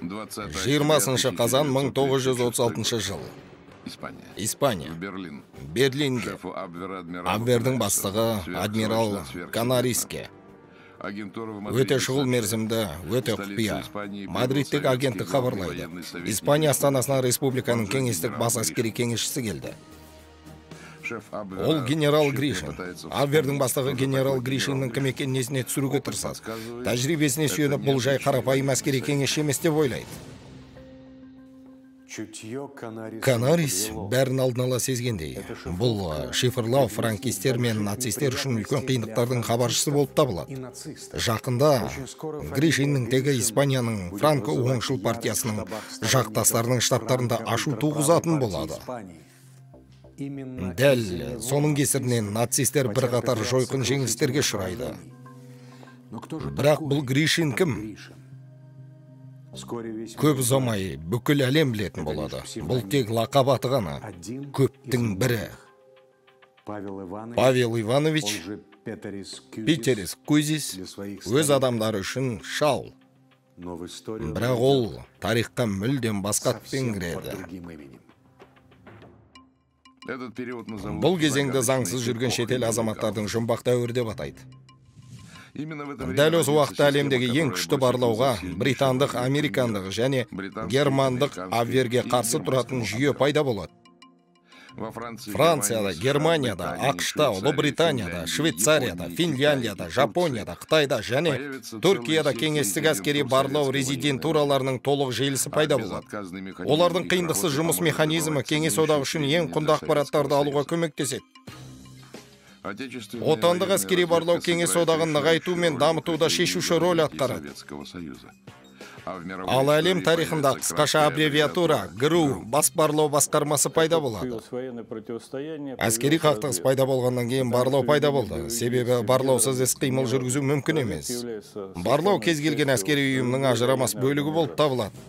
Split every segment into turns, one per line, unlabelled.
20 қазан 1936 жыл. Испания. Берлинге. Абвердің бастығы адмирал Канариске. Өте шұғыл мерзімді, өте құпия. Мадридтік агенттік хабарлайды. Испания астанасына республиканың кеңестік бас әскери кеңесшісі келді. Ол генерал Гришин. Абвердің бастығы генерал Гришиннің кім екенін есіне түсіруге тырысады. Тәжірибесіне сүйеніп, бұл жай қарапайым әскери кеңесші емес деп ойлайды. Канарис бәрін алдын ала сезгендей. Бұл шифрлау франкистер мен нацистер үшін үлкен қиындықтардың хабаршысы болып табылады. Жақында Гришиннің тегі Испанияның Франко оңшыл партиясының жақтастарының штабтарында ашу туғызатын болады. Дәл соның кесірінен нацистер бірқатар жойқын жеңілістерге ұшырайды. Бірақ бұл Гришин кім? Көп ұзамай бүкіл әлем білетін болады. Бұл тек лақап аты ғана. Көптің бірі. Павел Иванович Петерис Кузис өз адамдары үшін шал. Бірақ ол тарихқа мүлдем басқа атпен кіреді. Бұл кезеңді заңсыз жүрген шетел азаматтардың жұмбақ дәуірі деп атайды. Дәл осы уақытта әлемдегі ең күшті барлауға британдық, американдық және германдық Абверге қарсы тұратын жүйе пайда болады. Францияда, Германияда, АҚШ-та, Ұлыбританияда, Швейцарияда, Финляндияда, Жапонияда, Қытайда және Түркияда кеңестік әскери барлау резидентураларының толық желісі пайда болады. Олардың қиындықсыз жұмыс механизмі Кеңес одағы үшін ең құнды ақпараттарды алуға көмектеседі. Отандық әскери барлау Кеңес одағын нығайту мен дамытуда шешуші роль атқарады. Ал әлем тарихында қысқаша аббревиатура ГРУ бас барлау басқармасы пайда болады. Әскери қақтығыс пайда болғаннан кейін барлау пайда болды. Себебі барлаусыз іс-қимыл жүргізу мүмкін емес. Барлау кез келген әскери ұйымның ажырамас бөлігі болып табылады.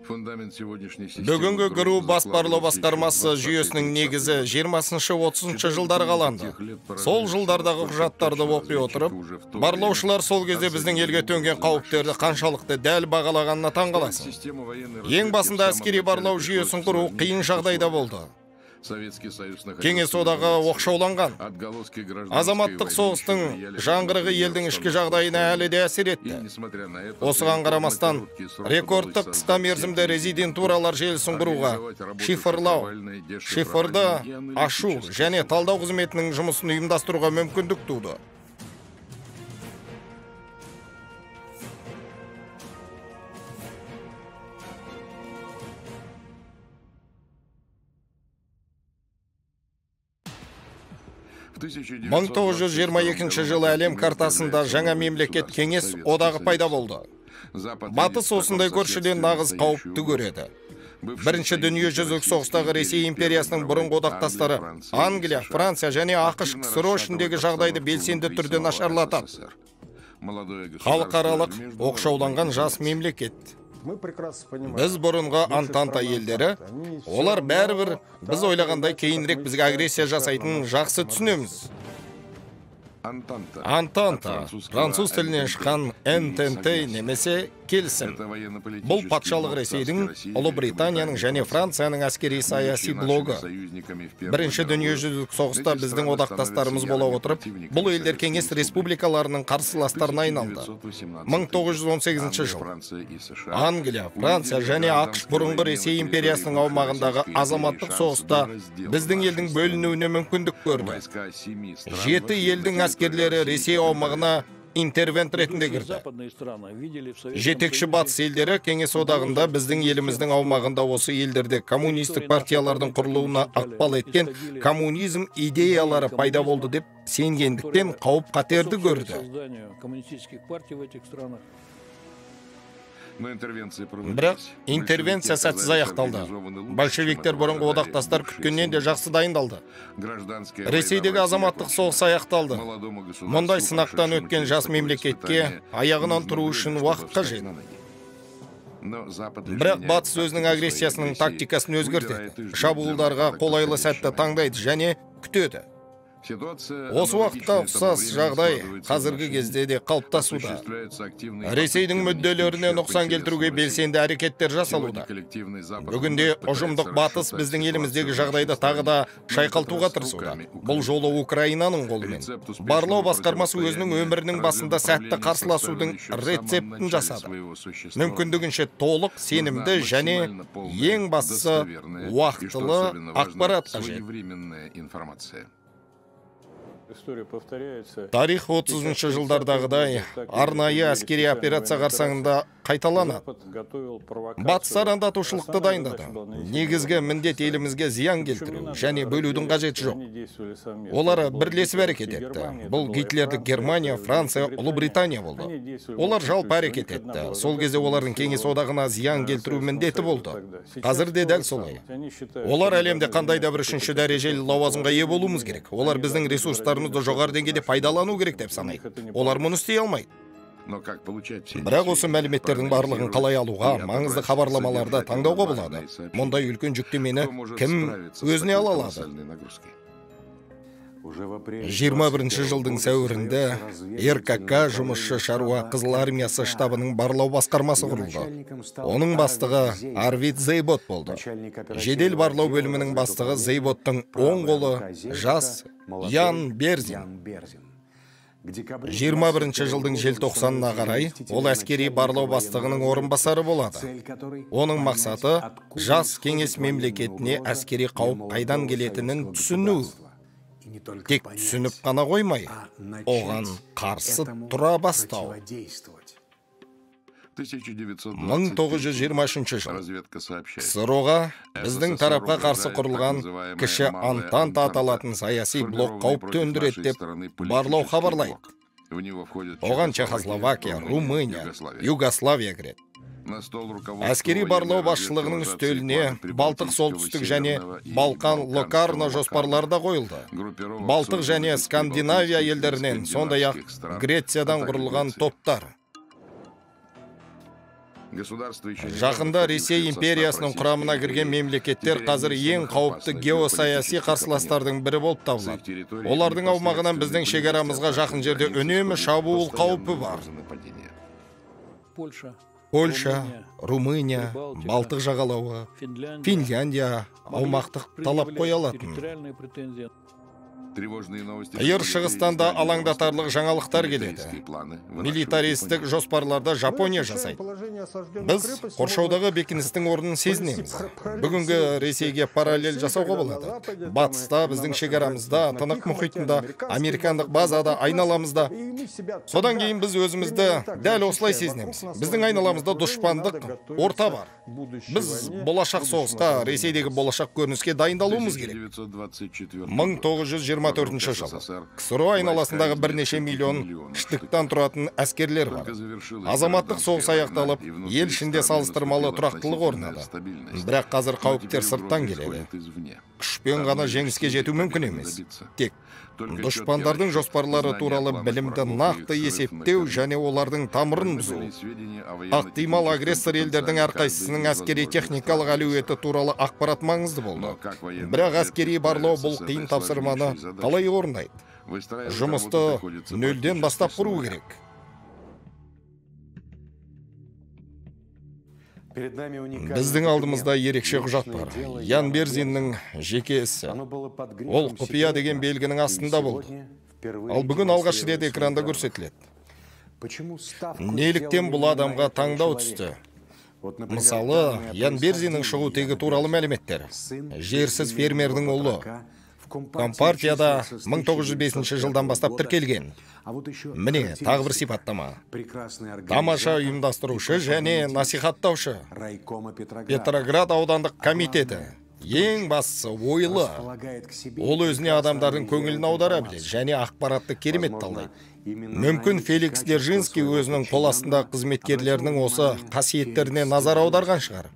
Бүгінгі ГРУ бас барлау басқармасы жүйесінің негізі 20-30 жылдары қаланды. Сол жылдардағы құжаттарды оқи отырып, барлаушылар сол кезде біздің елге төнген қауіптерді қаншалықты дәл бағалағанына таң қаласың. Ең басында әскери барлау жүйесін құру қиын жағдайда болды. Кеңес одағы оқшауланған. Азаматтық соғыстың жаңғырығы елдің ішкі жағдайына әлі де әсер етті. Осыған қарамастан, рекордтық қысқа мерзімді резидентуралар желісін құруға, шифрлау, шифрды ашу және талдау қызметінің жұмысын ұйымдастыруға мүмкіндік туды. В 1922 жылы әлем картасында жаңа мемлекет Кеңес одағы пайда болды. Батыс осындай көршіден нағыз қауіпті көреді. Бірінші дүниежүзілік соғыстағы Ресей империясының бұрынғы одақтастары Англия, Франция және АҚШ КСРО ішіндегі жағдайды белсенді түрде нашарлатады. Халықаралық оқшауланған жас мемлекет. Біз бұрынғы Антанта елдері, олар бәрібір біз ойлағандай кейінірек бізге агрессия жасайтынын жақсы түсінеміз. Антанта, француз тілінен шыққан НТНТ немесе келісім. Бұл патшалық Ресейдің, Ұлыбританияның және Францияның әскери саяси блогы. Бірінші дүниежүзілік соғыста біздің одақтастарымыз бола отырып, бұл елдер кеңес республикаларының қарсыластарына айналды. 1918 жыл. Англия, Франция және АҚШ бұрынғы Ресей империясының аумағындағы азаматтық соғыста біздің елдің бөлінуіне мүмкіндік көрді. 7 елдің әскерлері Ресей аумағына интервент ретінде кірді. Жетекші батыс елдері Кеңес одағында біздің еліміздің аумағында осы елдерде коммунистік партиялардың құрылуына ықпал еткен коммунизм идеялары пайда болды деп сенгендіктен қауіп қатерді көрді. Бірақ интервенция сәтсіз аяқталды. Большевиктер бұрынғы одақтастар күткеннен де жақсы дайындалды. Ресейдегі азаматтық соғыс аяқталды. Мұндай сынақтан өткен жас мемлекетке аяғынан тұру үшін уақыт қажет. Бірақ Батыс өзінің агрессиясының тактикасын өзгертеді. Шабуылдарға қолайлы сәтті таңдайды және күтеді. Осы уақытқа ұқсас жағдай қазіргі кезде де қалыптасуда. Ресейдің мүдделеріне нұқсан келтіруге белсенді әрекеттер жасалуда. Бүгінде ұжымдық батыс біздің еліміздегі жағдайды тағы да шайқалтуға тырысуда. Бұл жолы Украинаның қолымен. Барлау басқармасы өзінің өмірінің басында сәтті қарсыласудың рецептін жасады. Мүмкіндігінше толық, сенімді және ең бастысы уақытылы ақпарат қажет. Тарих 30-шы жылдардағыдай арнайы әскери операция қарсаңында қайталанады. Батыс арандатушылықты дайындады. Негізгі міндет елімізге зиян келтіру және бөлудің қажеті жоқ. Олар бірлесіп әрекет етті. Бұл Гитлерлік Германия, Франция, Ұлыбритания болды. Олар жалпы әрекет етті. Сол кезде олардың Кеңес одағына зиян келтіру міндеті болды. Қазір де дәл солай. Олар әлемде қандай да бір үшінші дәрежелі лауазымға ие болуымыз керек. Олар біздің ресурстарымызды жоғары деңгейде пайдалану керек деп санайды. Олар мұны істей алмайды. Бірақ осы мәліметтердің барлығын қалай алуға, маңызды хабарламаларды таңдауға болады. Мұндай үлкен жүктемені кім өзіне ала алады? 21 жылдың сәуірінде РКК жұмысшы шаруа Қызыл армиясы штабының барлау басқармасы құрылды. Оның бастығы Арвид Зейбот болды. Жедел барлау бөлімінің бастығы Зейботтың оң қолы жас Ян Берзин. 21 жылдың желтоқсанына қарай ол әскери барлау бастығының орынбасары болады. Оның мақсаты жас кеңес мемлекетіне әскери қауіп қайдан келетінін түсіну. Тек түсініп қана қоймай, оған қарсы тұра бастау. 1923 жыл КСРО-ға біздің тарапқа қарсы құрылған кіші Антанта аталатын саяси блок қауіп төндіреді деп барлау хабарлайды. Оған Чехословакия, Румыния, Югославия кіреді. Әскери барлау басшылығының үстеліне Балтық солтүстік және Балқан Локарно жоспарлары да қойылды. Балтық және Скандинавия елдерінен, сондай-ақ Грециядан құрылған топтар. Жақында Ресей империясының құрамына кірген мемлекеттер қазір ең қауіпті геосаяси қарсыластардың бірі болып табылады. Олардың аумағынан біздің шекарамызға жақын жерде үнемі шабуыл қаупі бар. Польша, Румыния, Балтық жағалауы, Финляндия аумақтық талап қоя алатын. Қиыр Шығыстан да алаңдатарлық жаңалықтар келеді. Милитаристік жоспарларда Жапония жасайды. Біз қоршаудағы бекіністің орнын сезінеміз. Бүгінгі Ресейге параллель жасауға болады. Батыста, біздің шекарамызда, Тынық мұхитында, американдық базада, айналамызда. Содан кейін біз өзімізді дәл осылай сезінеміз. Біздің айналамызда дұшпандық орта бар. Біз болашақ соғысқа, Ресейдегі болашақ көрініске дайындалуымыз керек. 1924 жыл КСРО айналасындағы бірнеше миллион штыктан тұратын әскерлер бар. Азаматтық соғыс аяқталып, ел ішінде салыстырмалы тұрақтылық орнады. Бірақ қазір қауіптер сырттан келеді. Күшпен ғана жеңіске жету мүмкін емес. Тек дұшпандардың жоспарлары туралы білімді нақты есептеу және олардың тамырын бұзу. Ықтимал агрессор елдердің әрқайсысының әскери техникалық әлеуеті туралы ақпарат маңызды болды. Бірақ әскери барлау бұл қиын тапсырманы қалай орындайды? Жұмысты нөлден бастап құру керек. Біздің алдымызда ерекше құжат бар. Ян Берзиннің жеке ісі. Ол құпия деген белгінің астында болды. Ал бүгін алғаш рет экранда көрсетіледі. Неліктен бұл адамға таңдау түсті? Мысалы, Ян Берзиннің шығу тегі туралы мәліметтер. Жерсіз фермердің ұлы. Компартияда 1905 жылдан бастап тіркелген. Міне, тағы бір сипаттама. Тамаша ұйымдастырушы және насихаттаушы. Петроград аудандық комитеті. Ең бастысы ойлы. Ол өзіне адамдардың көңілін аудара біледі және ақпаратты керемет талдайды. Мүмкін Феликс Дзержинский өзінің қол астындағы қызметкерлерінің осы қасиеттеріне назар аударған шығар.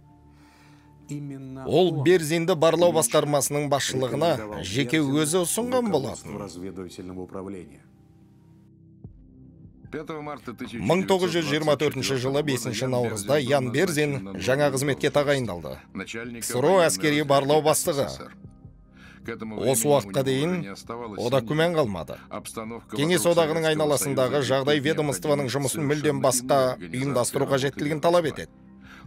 Ол Берзинді барлау басқармасының басшылығына жеке өзі ұсынған болатын. 1924 жылы 5 наурызда Ян Берзин жаңа қызметке тағайындалды. КСРО әскери барлау бастығы. Осы уақытқа дейін ода күмән қалмады. Кеңес одағының айналасындағы жағдай ведомствоның жұмысын мүлдем басқа ұйымдастыру қажеттілігін талап етеді.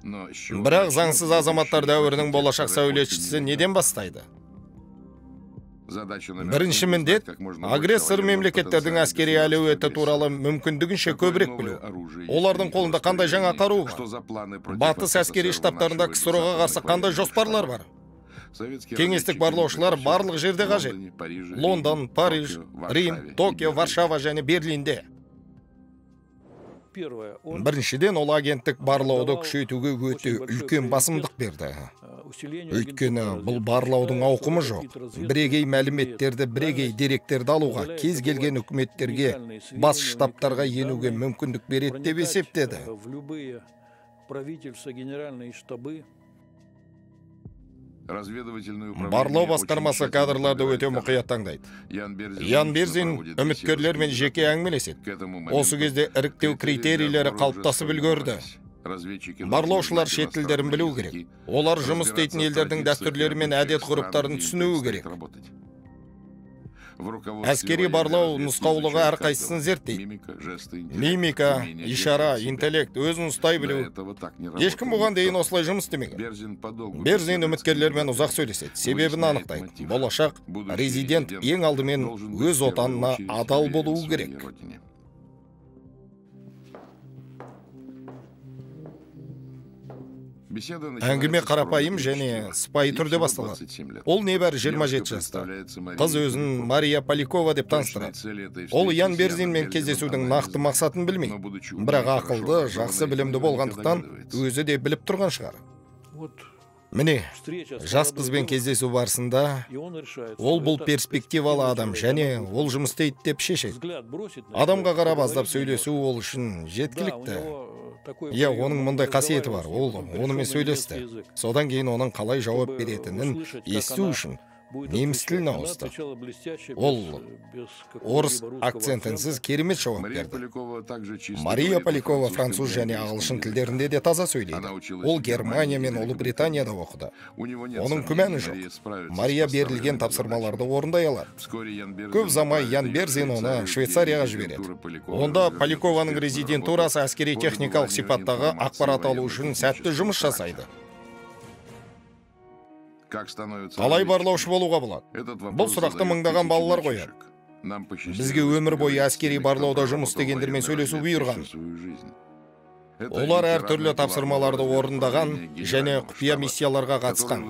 Бірақ заңсыз азаматтар дәуірінің болашақ сәулетшісі неден бастайды? Бірінші міндет – агрессор мемлекеттердің әскери әлеуеті туралы мүмкіндігінше көбірек білу. Олардың қолында қандай жаңа қару бар? Батыс әскери штабтарында КСРО-ға қарсы қандай жоспарлар бар? Кеңестік барлаушылар барлық жерде қажет. Лондон, Париж, Рим, Токио, Варшава және Берлинде. Біріншіден, ол агенттік барлауды күшейтуге өте үлкен басымдық берді. Өйткені бұл барлаудың ауқымы жоқ. Бірегей мәліметтерді, бірегей деректерді алуға, кез келген үкіметтерге, бас штабтарға енуге мүмкіндік береді деп есептеді. Барлау басқармасы кадрларды өте мұқият таңдайды. Ян Берзин үміткерлермен жеке әңгімелеседі. Осы кезде іріктеу критерийлері қалыптасып үлгерді. Барлаушылар шет тілдерін білуі керек. Олар жұмыс істейтін елдердің дәстүрлері мен әдет-ғұрыптарын түсінуі керек. Әскери барлау нұсқаулығы әрқайсысын зерттейді. Мимика, ишара, интеллект, өзін ұстай білу. Ешкім бұған дейін осылай жұмыс істемеген. Берзин үміткерлермен ұзақ сөйлеседі, себебін анықтайды. Болашақ резидент ең алдымен өз отанына адал болуы керек. Әңгіме қарапайым және сыпайы түрде басталады. Ол небәрі 27 жаста. Қыз өзін Мария Полякова деп таныстырады. Ол Ян Берзинмен кездесудің нақты мақсатын білмейді. Бірақ ақылды, жақсы білімді болғандықтан өзі де біліп тұрған шығар. Міне, жас қызбен кездесу барысында ол бұл перспективалы адам және ол жұмыс істейді деп шешеді. Адамға қарап аздап сөйлесу ол үшін жеткілікті. Иә, оның мұндай қасиеті бар. Ол онымен сөйлесті. Содан кейін оның қалай жауап беретінін есту үшін неміс тіліне ауысты. Ол орыс акцентінсіз керемет жауап берді. Мария Полякова француз және ағылшын тілдерінде де таза сөйлейді. Ол Германия мен Ұлыбританияда оқыды. Оның күмәні жоқ. Мария берілген тапсырмаларды орындай алады. Көп ұзамай Ян Берзин оны Швейцарияға жібереді. Онда Полякованың резидентурасы әскери техникалық сипаттағы ақпарат алу үшін сәтті жұмыс жасайды. Қалай барлаушы болуға болады? Бұл сұрақты мыңдаған балалар қояды. Бізге өмір бойы әскери барлауда жұмыс істегендермен сөйлесу бұйырған. Олар әртүрлі тапсырмаларды орындаған және құпия миссияларға қатысқан.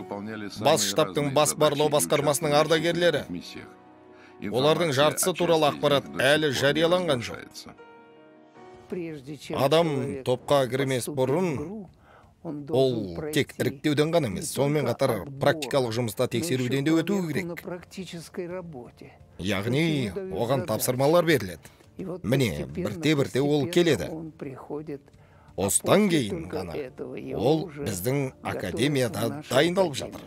Бас штабтың бас барлау басқармасының ардагерлері. Олардың жартысы туралы ақпарат әлі жарияланған жоқ. Адам топқа кірмес бұрын ол тек іріктеуден ғана емес, сонымен қатар практикалық жұмыста тексеруден де өтуі керек. Яғни, оған тапсырмалар беріледі. Міне, бірте-бірте ол келеді. Осыдан кейін ғана ол біздің академияда дайындалып жатыр.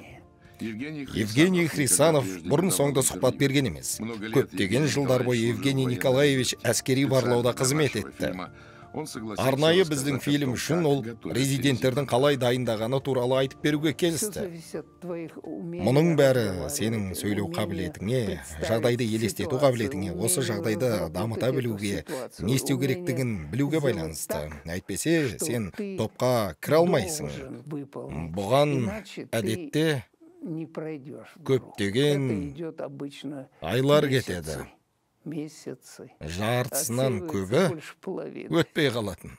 Евгений Хрисанов бұрын соңды сұхбат берген емес. Көптеген жылдар бойы Евгений Николаевич әскери барлауда қызмет етті. Арнайы біздің фильм үшін ол резиденттердің қалай дайындағаны туралы айтып беруге келісті. Мұның бәрі сенің сөйлеу қабілетіңе, жағдайды елестету қабілетіңе, осы жағдайды дамыта білуге, не істеу керектігін білуге байланысты. Әйтпесе, сен топқа кіре алмайсың. Бұған әдетте көптеген айлар кетеді. Жартысынан көбі өтпей қалатын.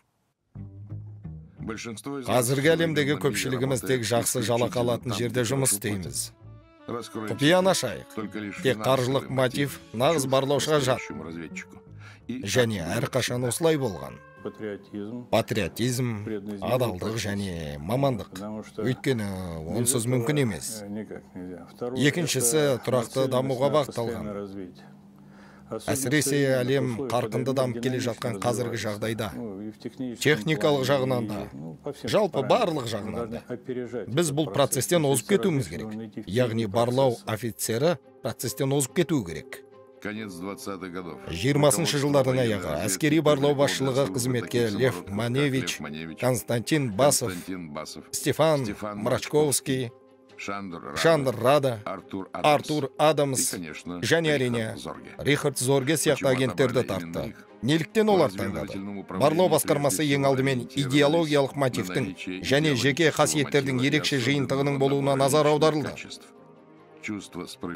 Қазіргі әлемдегі көпшілігіміз тек жақсы жалақы алатын жерде жұмыс істейміз. Құпияны ашайық. Тек қаржылық мотив нағыз барлаушыға жат. Және әрқашан осылай болған. Патриотизм, адалдық және мамандық. Өйткені онсыз мүмкін емес. Екіншісі тұрақты дамуға бағытталған. Әсіресе әлем қарқынды дамып келе жатқан қазіргі жағдайда. Техникалық жағынан да, жалпы барлық жағынан да. Біз бұл процестен озып кетуіміз керек. Яғни барлау офицері процестен озып кетуі керек. 20-шы жылдардың аяғы әскери барлау басшылығы қызметке Лев Маневич, Константин Басов, Стефан Мрачковский, Шандор Рада, Артур Адамс және, әрине, Рихард Зорге сияқты агенттерді тартты. Неліктен олар таңдады? Барлау басқармасы ең алдымен идеологиялық мотивтің және жеке қасиеттердің ерекше жиынтығының болуына назар аударылды.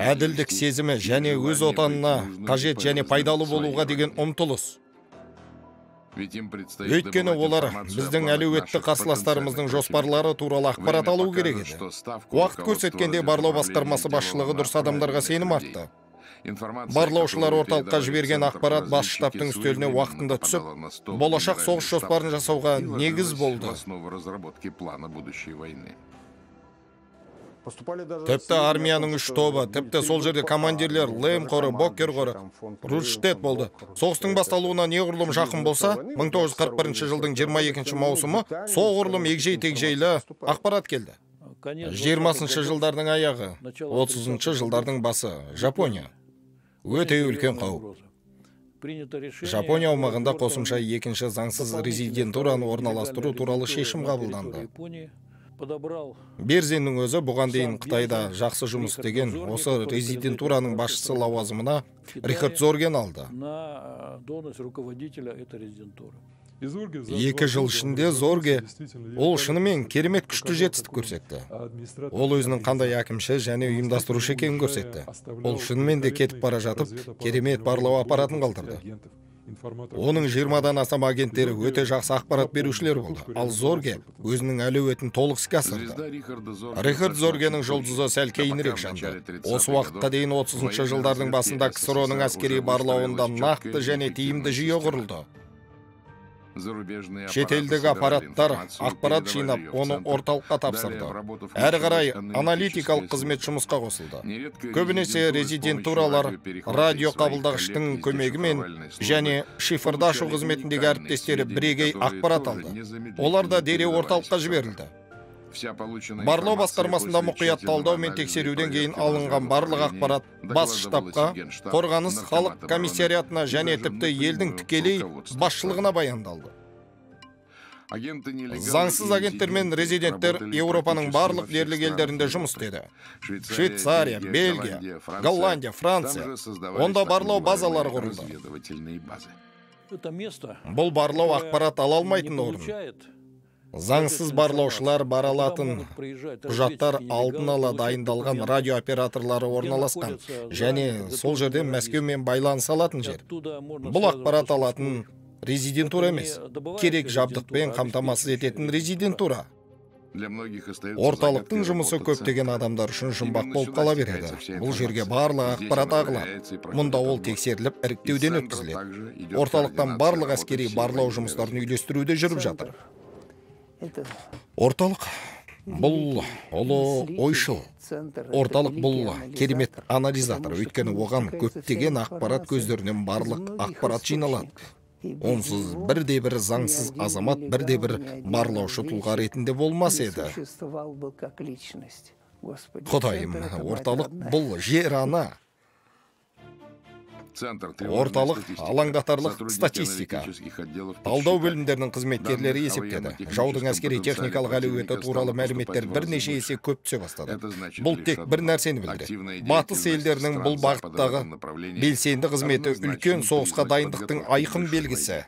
Әділдік сезімі және өз отанына қажет және пайдалы болуға деген ұмтылыс. Өйткені олар біздің әлеуетті қарсыластарымыздың жоспарлары туралы ақпарат алу керек еді. Уақыт көрсеткенде, барлау басқармасы басшылығы дұрыс адамдарға сенім артты. Барлаушылар орталыққа жіберген ақпарат бас штабтың үстеліне уақытында түсіп, болашақ соғыс жоспарын жасауға негіз болды. Тіпті армияның үш тобы, тіпті сол жерде командирлер Лем қоры, Боккер қоры, Рудштедт болды. Соғыстың басталуына неғұрлым жақын болса, 1941 жылдың 22 маусымы, соғұрлым егжей-тегжейлі ақпарат келді. 20 жылдардың аяғы, 30 жылдардың басы, Жапония. Өте үлкен қауіп. Жапония аумағында қосымша екінші заңсыз резидентураны орналастыру туралы шешім қабылданды. Берзиннің өзі бұған дейін Қытайда жақсы жұмыс істеген осы резидентураның басшысы лауазымына Рихард Зорген алды. 2 жыл ішінде Зорге ол шынымен керемет күшті жетістік көрсетті. Ол өзінің қандай әкімші және ұйымдастырушы екенін көрсетті. Ол шынымен де кетіп бара жатып, керемет барлау аппаратын қалдырды. Оның 20-дан астам агенттері өте жақсы ақпарат берушілер болды. Ал Зорге өзінің әлеуетін толық іске асырды. Рихард Зоргенің жұлдызы сәл кейінірек жанды. Осы уақытқа дейін 30 жылдардың басында КСРО-ның әскери барлауында нақты және тиімді жүйе құрылды. Шетелдік аппараттар ақпарат жинап, оны орталыққа тапсырды. Әрі қарай аналитикалық қызмет жұмысқа қосылды. Көбінесе резидентуралар радио қабылдағыштың көмегімен және шифрды ашу қызметіндегі әріптестері бірегей ақпарат алды. Олар да дереу орталыққа жіберілді. Барлау басқармасында мұқият талдау мен тексеруден кейін алынған барлық ақпарат бас штабқа, қорғаныс халық комиссариатына және тіпті елдің тікелей басшылығына баяндалды. Заңсыз агенттер мен резиденттер Еуропаның барлық дерлік елдерінде жұмыс істеді. Швейцария, Бельгия, Голландия, Франция. Онда барлау базалары құрылды. Бұл барлау ақпарат ала алмайтын орын. Заңсыз барлаушылар бара алатын құжаттар алдын ала дайындалған радиооператорлары орналасқан және сол жерден Мәскеумен байланыса алатын жер. Бұл ақпарат алатын резидентура емес, керек жабдықпен қамтамасыз ететін резидентура. Орталықтың жұмысы көптеген адамдар үшін жұмбақ болып қала береді. Бұл жерге барлық ақпарат ағылады. Мұнда ол тексеріліп, іріктеуден өткізіледі. Орталықтан барлық әскери барлау жұмыстарын үйлестіруде жүріп жатыр. Орталық бұл ұлы ойшыл. Орталық бұл керемет анализатор, өйткені оған көптеген ақпарат көздерінен барлық ақпарат жиналады. Онсыз бірде-бір заңсыз азамат, бірде-бір барлаушы тұлға ретінде болмас еді. Құдайым, орталық бұл жер ана. Орталық алаңдатарлық статистика. Талдау бөлімдерінің қызметкерлері есептеді. Жаудың әскери техникалық әлеуеті туралы мәліметтер бірнеше есе көп түсе бастады. Бұл тек бір нәрсені білдіреді. Батыс елдерінің бұл бағыттағы белсенді қызметі үлкен соғысқа дайындықтың айқын белгісі.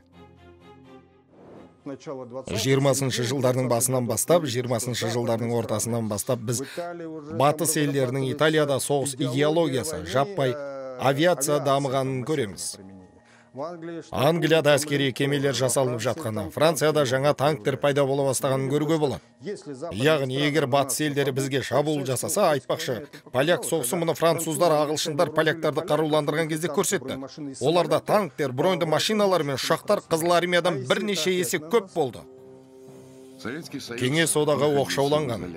20 жылдардың басынан бастап, 20 жылдардың ортасынан бастап біз Батыс елдерінің Италияда соғыс идеологиясы жаппай авиация дамығанын көреміз. Англияда әскери кемелер жасалынып жатқаны, Францияда жаңа танктер пайда бола бастағанын көруге болады. Яғни, егер батыс елдері бізге шабуыл жасаса, айтпақшы, поляк соғысы мұны француздар, ағылшындар поляктарды қаруландырған кезде көрсетті. Оларда танктер, броньды машиналар мен ұшақтар Қызыл армиядан бірнеше есе көп болды. Кеңес одағы оқшауланған.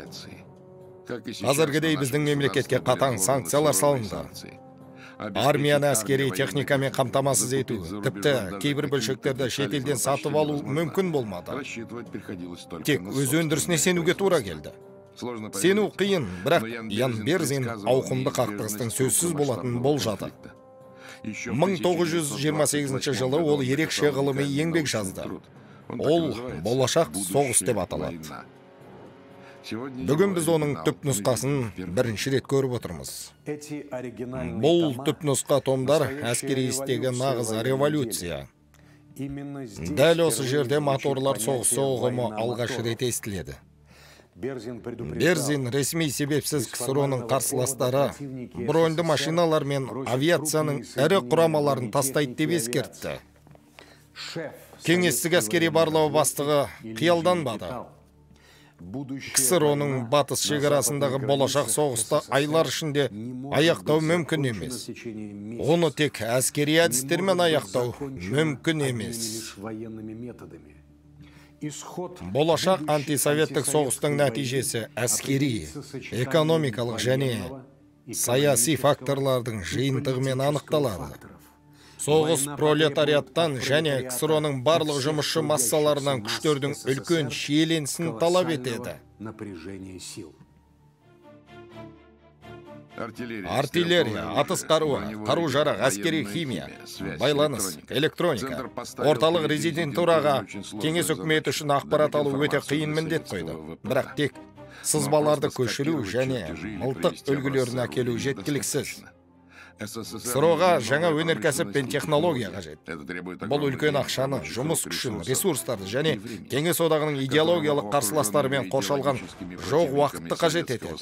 Қазіргідей біздің мемлекетке қатаң санкциялар салынды. Армияны әскери техникамен қамтамасыз ету, тіпті кейбір бөлшектерді шетелден сатып алу мүмкін болмады. Тек өз өндірісіне сенуге тура келді. Сену қиын, бірақ Ян Берзин ауқымды қақтығыстың сөзсіз болатынын болжады. 1928 жылы ол ерекше ғылыми еңбек жазды. Ол болашақ соғыс деп аталады. Бүгін біз оның түпнұсқасын бірінші рет көріп отырмыз. Бұл түпнұсқа томдар әскери істегі нағыз революция. Дәл осы жерде моторлар соғысы ұғымы алғаш рет естіледі. Берзин ресми себепсіз КСРО-ның қарсыластары броньды машиналар мен авиацияның ірі құрамаларын тастайды деп ескертті. Кеңестік әскери барлау бастығы қиялданбады. КСРО-ның батыс шекарасындағы болашақ соғысты айлар ішінде аяқтау мүмкін емес. Оны тек әскери әдістермен аяқтау мүмкін емес. Болашақ антисоветтік соғыстың нәтижесі әскери, экономикалық және саяси факторлардың жиынтығымен анықталады. Соғыс пролетариаттан және КСРО-ның барлық жұмысшы массаларынан күштердің үлкен шиеленісін талап етеді. Артиллерия, атыс қаруы, қару-жарақ, әскери химия, байланыс, электроника. Орталық резидентураға кеңес үкіметі үшін ақпарат алу өте қиын міндет қойды. Бірақ тек сызбаларды көшіру және мылтық үлгілерін әкелу жеткіліксіз. КСРО-ға жаңа өнеркәсіп пен технология қажет. Бұл үлкен ақшаны, жұмыс күшін, ресурстарды және Кеңес одағының идеологиялық қарсыластарымен қоршалған жоқ уақытты қажет етеді.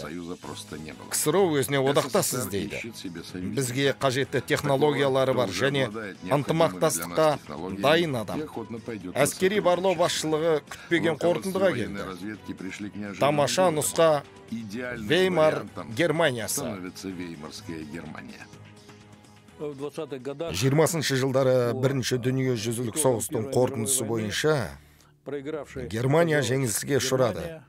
КСРО өзіне одақтас іздейді. Бізге қажетті технологиялары бар және ынтымақтастыққа дайын адам. Әскери барлау басшылығы күтпеген қорытындыға келді. Тамаша нұсқа Веймар Германиясы. 20-шы жылдары бірінші дүниежүзілік соғыстың қорытындысы бойынша Германия жеңіліске ұшырады.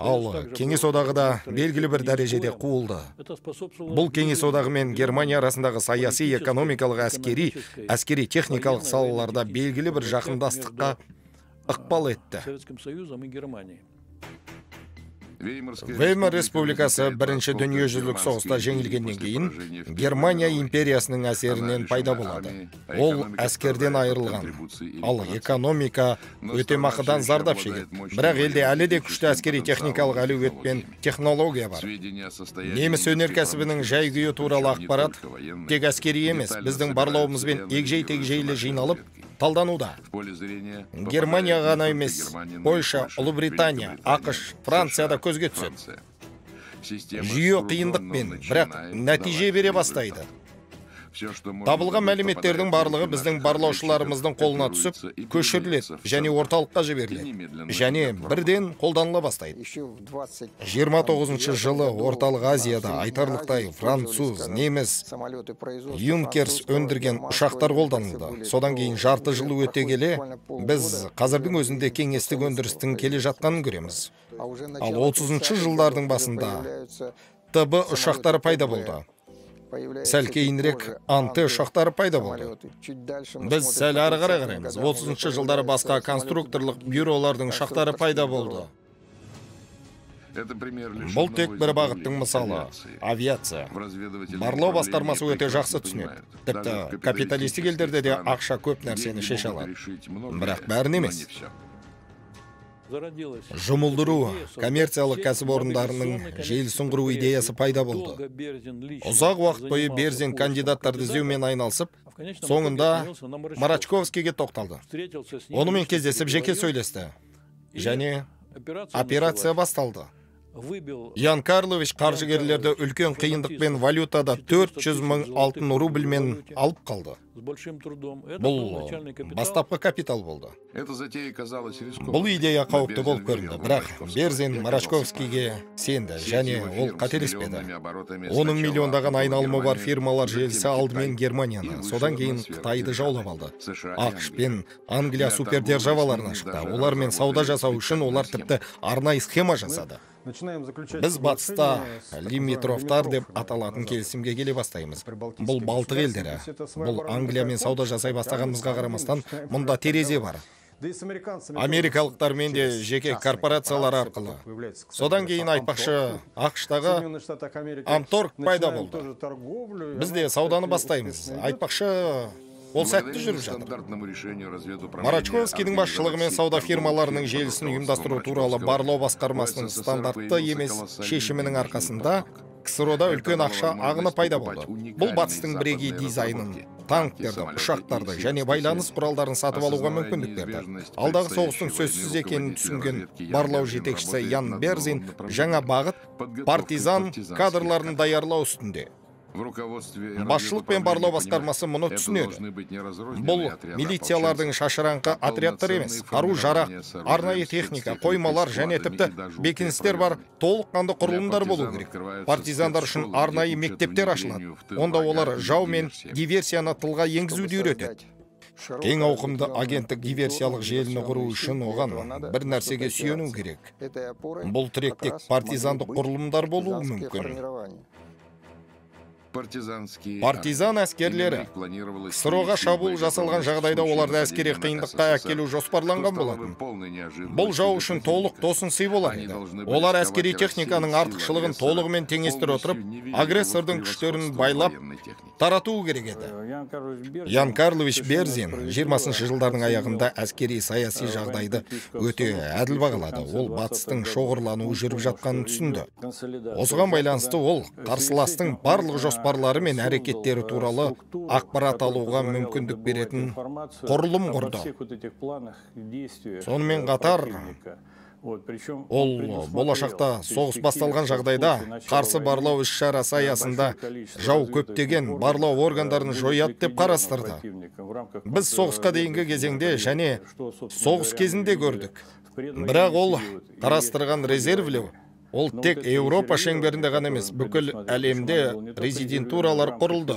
Ал Кеңес одағы да белгілі бір дәрежеде қуылды. Бұл Кеңес одағы мен Германия арасындағы саяси, экономикалық, әскери, әскери-техникалық салаларда белгілі бір жақындастыққа ықпал етті. Веймар Республикасы бірінші дүниежүзілік соғыста жеңілгеннен кейін Германия империясының әсерінен пайда болады. Ол әскерден айырылған, ал экономика өтемақыдан зардап шегеді. Бірақ елде әлі де күшті әскери техникалық әлеует пен технология бар. Неміс өнеркәсібінің жай-күйі туралы ақпарат тек әскери емес, біздің барлауымызбен егжей-тегжейлі жиналып, талдануда. Германия ғана емес, Польша, Ұлыбритания, АҚШ, Францияда көзге түседі. Жүйе қиындықпен, бірақ нәтиже бере бастайды. Табылған мәліметтердің барлығы біздің барлаушыларымыздың қолына түсіп, көшіріледі және орталыққа жіберіледі, және бірден қолданыла бастайды. 29 жылы Орталық Азияда айтарлықтай француз, неміс, Юнкерс өндірген ұшақтар қолданылды. Содан кейін жарты жыл өте келе, біз қазірдің өзінде кеңестік өндірістің келе жатқанын көреміз. Ал 30 жылдардың басында ТБ ұшақтары пайда болды. Сәл кейінірек Ан-Т ұшақтары пайда болды. Біз сәл ары қарай қараймыз. 30 жылдары басқа конструкторлық бюролардың ұшақтары пайда болды. Бұл тек бір бағыттың мысалы – авиация. Барлау басқармасы өте жақсы түсінеді. Тіпті капиталистік елдерде де ақша көп нәрсені шеше алады. Бірақ бәрін емес. Жұмылдыру, коммерциялық кәсіпорындарының желісін құру идеясы пайда болды. Ұзақ уақыт бойы Берзин кандидаттарды іздеумен айналысып, соңында Марачковскийге тоқталды. Онымен кездесіп жеке сөйлесті. Және операция басталды. Ян Карлович қаржыгерлерді үлкен қиындықпен валютада 400 мың алтын рубльмен алып қалды. Бұл бастапқы капитал болды. Бұл идея қауіпті болып көрінді, бірақ Берзин Марачковскийге сенді және ол қателеспеді. Оның миллиондаған айналымы бар фирмалар желісі алдымен Германияны, содан кейін Қытайды жаулап алды. АҚШ пен Англия супердержаваларына шықты. Олармен сауда жасау үшін олар тіпті арнайы схема жасады. Біз батыста лимитрофтар деп аталатын келісімге келе бастаймыз. Бұл Балтық елдері. Бұл Англиямен сауда жасай бастағанымызға қарамастан, мұнда терезе бар. Америкалықтармен де жеке корпорациялар арқылы. Содан кейін айтпақшы, АҚШ-тағы Амторг пайда болды. Біз де сауданы бастаймыз. Айтпақшы, Ол сәтті жүріп жатыр. Марочковскийдің басшылығымен сауда фирмаларының желісін ұйымдастыру туралы барлау басқармасының стандартты емес шешімінің арқасында КСРО-да үлкен ақша ағыны пайда болды. Бұл батыстың бірегей дизайнын, танктерді, ұшақтарды және байланыс құралдарын сатып алуға мүмкіндік берді. Алдағы соғыстың сөзсіз екенін түсінген барлау жетекшісі Ян Берзин жаңа бағыт партизан кадрларын даярлау үстінде. Басшылық пен барлау басқармасы мұны түсінеді. Бұл милициялардың шашыраңқы отрядтары емес, қару-жарақ, арнайы техника, қоймалар және тіпті бекіністер бар толыққанды құрылымдар болу керек. Партизандар үшін арнайы мектептер ашылады. Онда олар жау мен диверсияны тылға енгізуді үйретеді. Кең ауқымды агенттік диверсиялық желіні құру үшін оған бір нәрсеге сүйену керек. Бұл тірек тек партизандық құрылымдар болуы мүмкін. Партизан әскерлері. КСРО-ға шабуыл жасалған жағдайда оларды әскери қиындыққа әкелу жоспарланған болатын. Бұл жау үшін толық тосын сый болар еді. Олар әскери техниканың артықшылығын толығымен теңестіре отырып, агрессордың күштерін байлап, таратуы керек еді. Ян Карлович Берзин 20-шы жылдардың аяғында әскери саяси жағдайды өте әділ бағалады. Ол батыстың шоғырлануы жүріп жатқанын түсінді. Осыған байланысты ол қарсыластың барлық жоспарлары мен әрекеттері туралы ақпарат алуға мүмкіндік беретін құрылым құрды. Сонымен қатар, ол болашақта соғыс басталған жағдайда қарсы барлау іс-шарасы аясында жау көптеген барлау органдарын жояды деп қарастырды. Біз соғысқа дейінгі кезеңде және соғыс кезінде көрдік. Бірақ ол қарастырған резервлеу ол тек Еуропа шеңберінде ғана емес, бүкіл әлемде резидентуралар құрылды.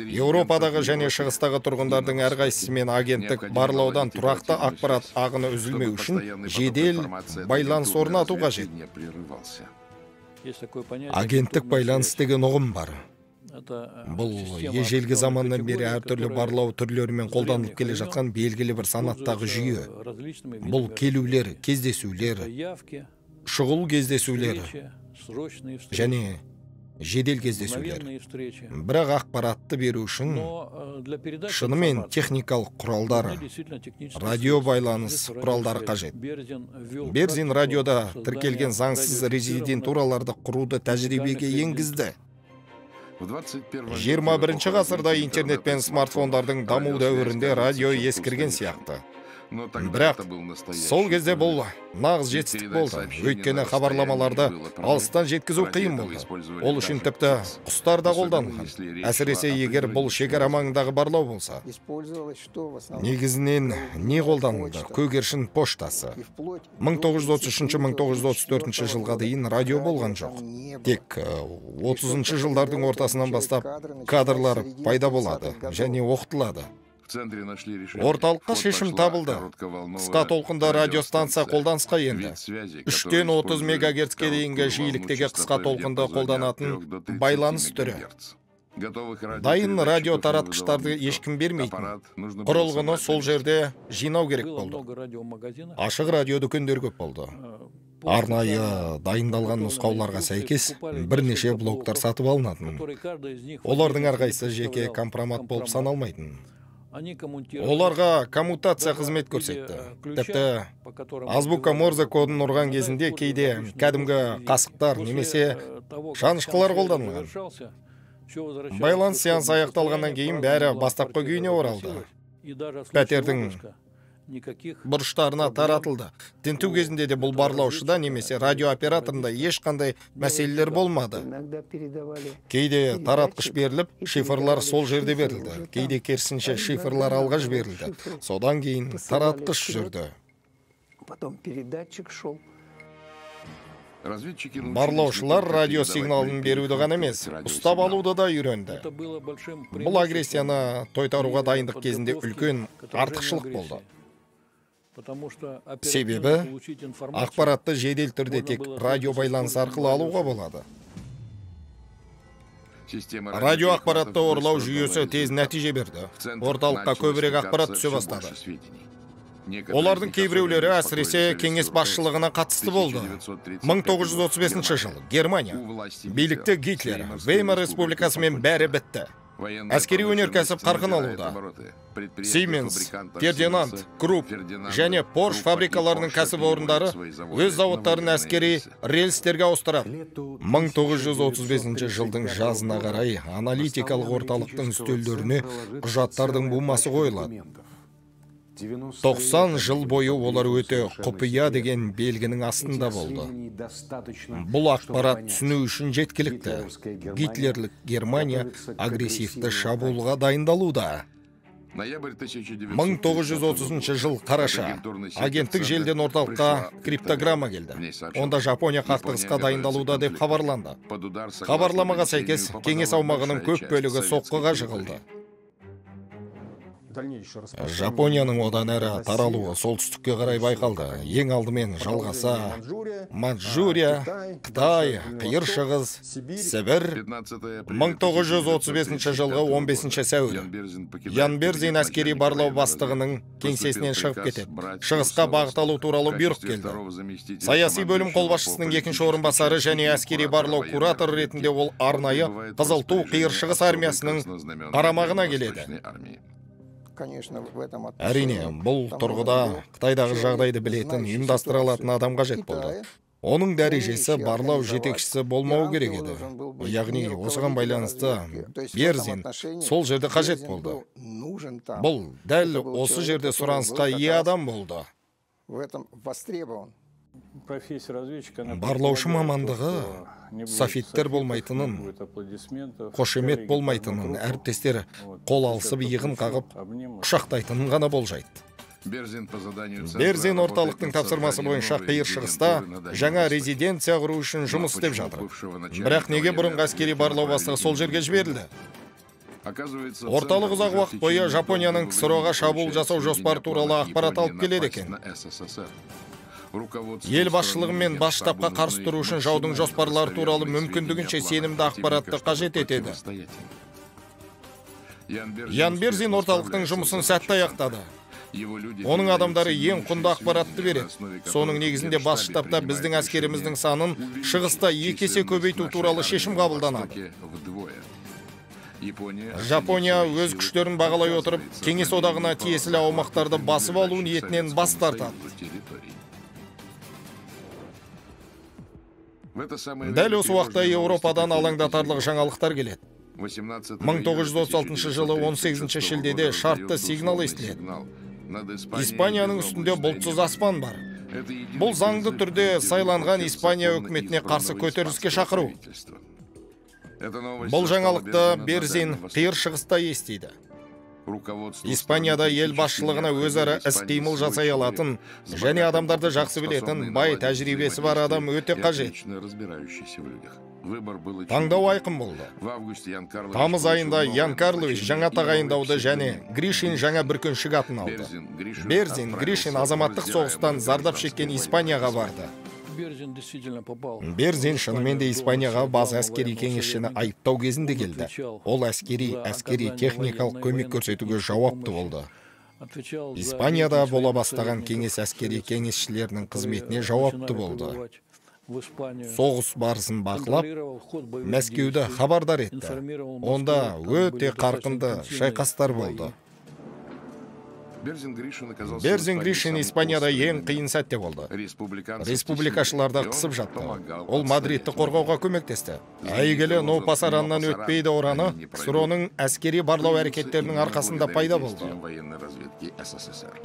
Еуропадағы және шығыстағы тұрғындардың әрқайсысымен агенттік барлаудан тұрақты ақпарат ағыны үзілмеу үшін жедел байланыс орнату қажет. Агенттік байланыс деген ұғым бар. Бұл ежелгі заманнан бері әртүрлі барлау түрлерімен қолданылып келе жатқан белгілі бір санаттағы жүйе. Бұл келулер, кездесулер, шұғыл кездесулер және жедел кездесулер. Бірақ ақпаратты беру үшін шынымен техникалық құралдар, радио байланыс құралдары қажет. Берзин радиода тіркелген заңсыз резидентураларды құруды тәжірибеге енгізді. 21-ші ғасырда интернет пен смартфондардың даму дәуірінде радио ескірген сияқты. Бірақ сол кезде бұл нағыз жетістік болды. Өйткені хабарламаларды алыстан жеткізу қиын болды. Ол үшін тіпті құстар да қолданылған. Әсіресе егер бұл шекара маңындағы барлау болса. Негізінен не қолданылды? Көгершін поштасы. 1933-1934 жылға дейін радио болған жоқ. Тек 30-шы жылдардың ортасынан бастап кадрлар пайда болады және оқытылады. Орталыққа шешім табылды. Қысқа толқынды радиостанция қолданысқа енді. 3-тен 30 мегагерцке дейінгі жиіліктегі қысқа толқынды қолданатын байланыс түрі. Дайын радио таратқыштарды ешкім бермейтін. Құрылғыны сол жерде жинау керек болды. Ашық радио дүкендер көп болды. Арнайы дайындалған нұсқауларға сәйкес бірнеше блоктар сатып алынатын. Олардың әрқайсысы жеке компромат болып саналмайтын. Оларға коммутация қызмет көрсетті. Тіпті азбука Морзе кодын ұрған кезінде кейде кәдімгі қасықтар немесе шанышқылар қолданылған. Байланыс сеансы аяқталғаннан кейін бәрі бастапқы күйіне оралды. Пәтердің бұрыштарына таратылды. Тінту кезінде де бұл барлаушыда немесе радиооператорында ешқандай мәселелер болмады. Кейде таратқыш беріліп, шифрлар сол жерде берілді. Кейде керісінше шифрлар алға жіберілді. Содан кейін таратқыш жүрді. Барлаушылар радиосигналын беруді ғана емес, ұстап алуды да үйренді. Бұл агрессияны тойтаруға дайындық кезінде үлкен артықшылық болды. Себебі ақпаратты жедел түрде тек радио байланыс арқылы алуға болады. Радио ақпаратты ұрлау жүйесі тез нәтиже берді. Орталыққа көбірек ақпарат түсе бастады. Олардың кейбіреулері әсіресе кеңес басшылығына қатысты болды. 1935 жыл, Германия. Билікте Гитлер, Веймар республикасымен бәрі бітті. Әскери өнеркәсіп қарқын алуда. Siemens, Фердинанд, Крупп және Порш фабрикаларының кәсіпорындары өз зауыттарын әскери рельстерге ауыстырады. 1935 жылдың жазына қарай аналитикалық орталықтың үстелдеріне құжаттардың бумасы қойылады. 90 жыл бойы олар өте құпия деген белгінің астында болды. Бұл ақпарат түсіну үшін жеткілікті. Гитлерлік Германия агрессивті шабуылға дайындалуда. 1930 жыл қараша. Агенттік желден орталыққа криптограмма келді. Онда Жапония қақтығысқа дайындалуда деп хабарланды. Хабарламаға сәйкес, кеңес аумағының көп бөлігі соққыға жығылды. Жапонияның одан әрі таралуы солтүстікке қарай байқалды. Ең алдымен жалғаса Манчжурия, Қытай, Қиыр Шығыс, Сібір. 1935 жылғы 15 сәуір. Ян Берзин әскери барлау бастығының кеңсесінен шығып кетеді. Шығысқа бағыт алу туралы бұйрық келді. Саяси бөлім қолбасшысының екінші орынбасары және әскери барлау кураторы ретінде ол арнайы Қызыл Ту Қиыр Шығыс армиясының қарамағына келеді. Әрине, бұл тұрғыда Қытайдағы жағдайды білетін, ұйымдастыра алатын адам қажет болды. Оның дәрежесі барлау жетекшісі болмауы керек еді. Яғни, осыған байланысты Берзин сол жерде қажет болды. Бұл дәл осы жерде сұранысқа ие адам болды. Барлаушы мамандығы софиттер болмайтынын, қошемет болмайтынын, әріптестер қол алысып иығын қағып, құшақтайтынын ғана болжайды. Берзин орталықтың тапсырмасы бойынша Қиыр Шығыста жаңа резиденция құру үшін жұмыс істеп жатыр. Бірақ неге бұрынғы әскери барлау бастығы сол жерге жіберілді? Орталық ұзақ уақыт бойы Жапонияның КСРО-ға шабуыл жасау жоспары туралы ақпарат алып келеді екен. Ел басшылығы мен бас штабқа қарсы тұру үшін жаудың жоспарлары туралы мүмкіндігінше сенімді ақпаратты қажет етеді. Ян Берзин орталықтың жұмысын сәтті аяқтады. Оның адамдары ең құнды ақпаратты береді. Соның негізінде бас штабта біздің әскеріміздің санын шығыста 2 есе көбейту туралы шешім қабылданады. Жапония өз күштерін бағалай отырып, Кеңес одағына тиесілі аумақтарды басып алу ниетінен бас тартады. Дәл осы уақытта Еуропадан алаңдатарлық жаңалықтар келеді. 1936 жылы 18 шілдеде шартты сигнал естіледі. Испанияның үстінде бұлтсыз аспан бар. Бұл заңды түрде сайланған Испания үкіметіне қарсы көтеріліске шақыру. Бұл жаңалықты Берзин Қиыр Шығыста естиді. Испанияда ел басшылығына өзара іс-қимыл жасай алатын және адамдарды жақсы білетін бай тәжірибесі бар адам өте қажет. Таңдау айқын болды. Тамыз айында Ян Карлович жаңа тағайындауды және Гришин жаңа бүркеншік атын алды. Берзин Гришин азаматтық соғыстан зардап шеккен Испанияға барды. Берзин шынымен де Испанияға бас әскери кеңесшіні айыптау кезінде келді. Ол әскери техникалық көмек көрсетуге жауапты болды. Испанияда бола бастаған кеңес әскери кеңесшілерінің қызметіне жауапты болды. Соғыс барысын бақылап, Мәскеуді хабардар етті. Онда өте қарқынды шайқастар болды. Берзин Гришин Испанияда ең қиын сәтте болды. Республикашыларды қысып жатты. Ол Мадридті қорғауға көмектесті. Әйгілі Но Пасараннан өтпейді ұраны КСРО-ның әскери барлау әрекеттерінің арқасында пайда болды.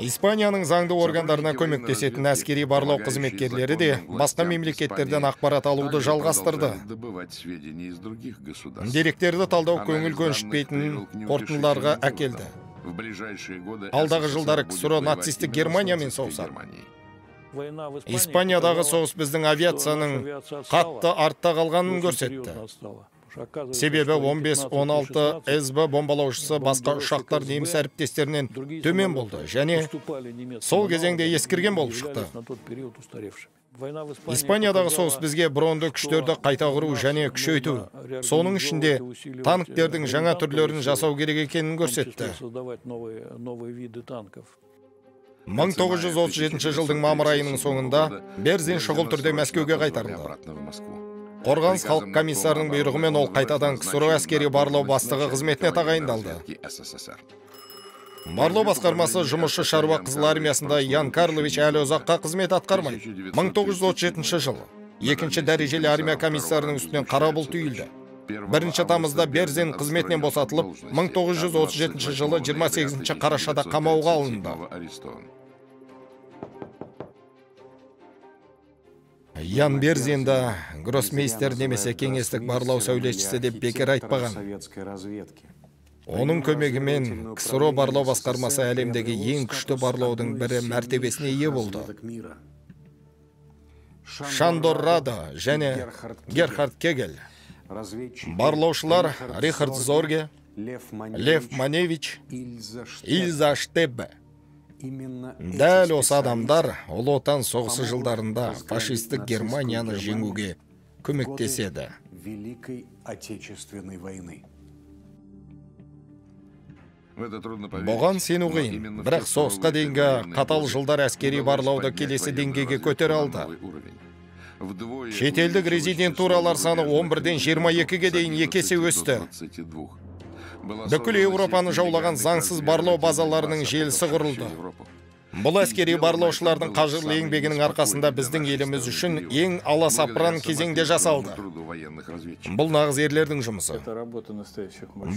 Испанияның заңды органдарына көмектесетін әскери барлау қызметкерлері де басқа мемлекеттерден ақпарат алуды жалғастырды. Деректерді талдау көңіл көншітпейтін қорытындыларға әкелді. Алдағы жылдары КСРО нацистік Германиямен соғысады. Испаниядағы соғыс біздің авиацияның қатты артта қалғанын көрсетті. Себебі 15-16 СБ бомбалаушысы басқа ұшақтар неміс әріптестерінен төмен болды және сол кезеңде ескірген болып шықты. Испаниядағы соғыс бізге бронды күштерді қайта құру және күшейту, соның ішінде танктердің жаңа түрлерін жасау керек екенін көрсетті. 1937 жылдың мамыр айының соңында Берзин шұғыл түрде Мәскеуге қайтарылды. Қорғаныс халық комиссарының бұйрығымен ол қайтадан КСРО әскери барлау бастығы қызметіне тағайындалды. Барлау басқармасы жұмысшы шаруа Қызыл армиясында Ян Карлович әлі ұзаққа қызмет атқармайды. 1937 жылы екінші дәрежелі армия комиссарының үстінен қара бұлт үйілді. 1 тамызда Берзин қызметінен босатылып, 1937 жылы 28 қарашада қамауға алынды. Ян Берзинді гроссмейстер немесе кеңестік барлау сәулетшісі деп бекер айтпаған. Оның көмегімен КСРО барлау басқармасы әлемдегі ең күшті барлаудың бірі мәртебесіне ие болды. Шандор Рада және Герхард Кегель, барлаушылар Рихард Зорге, Лев Маневич, Ильза Штеббе. Дәл осы адамдар Ұлы Отан соғысы жылдарында фашистік Германияны жеңуге көмектеседі. Бұған сену қиын, бірақ соғысқа дейінгі қатал жылдар әскери барлауды келесі деңгейге көтере алды. Шетелдік резидентуралар саны 11-ден 22-ге дейін екі есе өсті. Бүкіл Еуропаны жаулаған заңсыз барлау базаларының желісі құрылды. Бұл әскери барлаушылардың қажырлы еңбегінің арқасында біздің еліміз үшін ең аласапыран кезеңде жасалды. Бұл нағыз ерлердің жұмысы.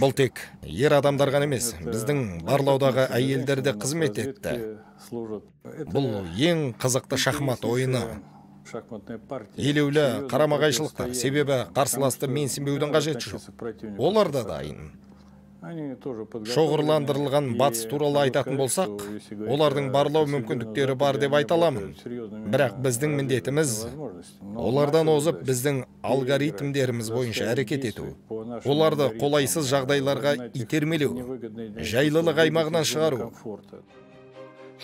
Бұл тек ер адамдар ғана емес, біздің барлаудағы әйелдер де қызмет етті. Бұл ең қызықты шахмат ойыны. Елеулі қарама-қайшылықтар, себебі қарсыласты менсінбеудің қажеті жоқ. Олар да дайын. Шоғырландырылған батыс туралы айтатын болсақ, олардың барлау мүмкіндіктері бар деп айта аламын. Бірақ біздің міндетіміз олардан озып біздің алгоритмдеріміз бойынша әрекет ету, оларды қолайсыз жағдайларға итермелеу, жайлылық аймағынан шығару.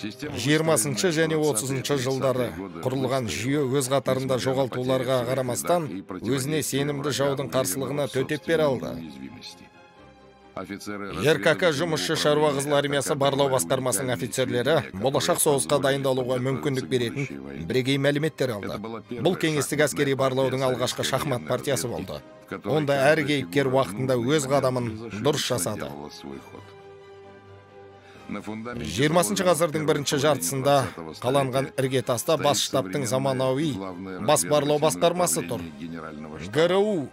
20-шы және 30-шы жылдары құрылған жүйе өз қатарында жоғалтуларға қарамастан өзіне сенімді жаудың қарсылығына төтеп бере алды. РКК жұмысшы шаруа Қызыл армиясы барлау басқармасының офицерлері болашақ соғысқа дайындалуға мүмкіндік беретін бірегей мәліметтер алды. Бұл кеңестік әскери барлаудың алғашқы шахмат партиясы болды. Онда әр кейіпкер уақытында өз қадамын дұрыс жасады. 20-шы ғасырдың бірінші жартысында қаланған іргетаста бас штабтың заманауи бас барлау басқармасы тұр. ГРУ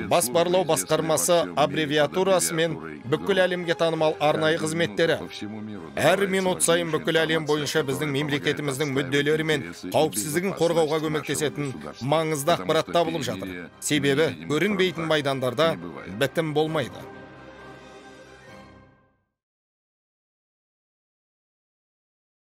бас барлау басқармасы аббревиатурасымен бүкіл әлемге танымал арнайы қызметтері. Әр минут сайын бүкіл әлем бойынша біздің мемлекетіміздің мүдделері мен қауіпсіздігін қорғауға көмектесетін маңызды ақпарат табылып жатыр. Себебі көрінбейтін майдандарда бітім болмайды.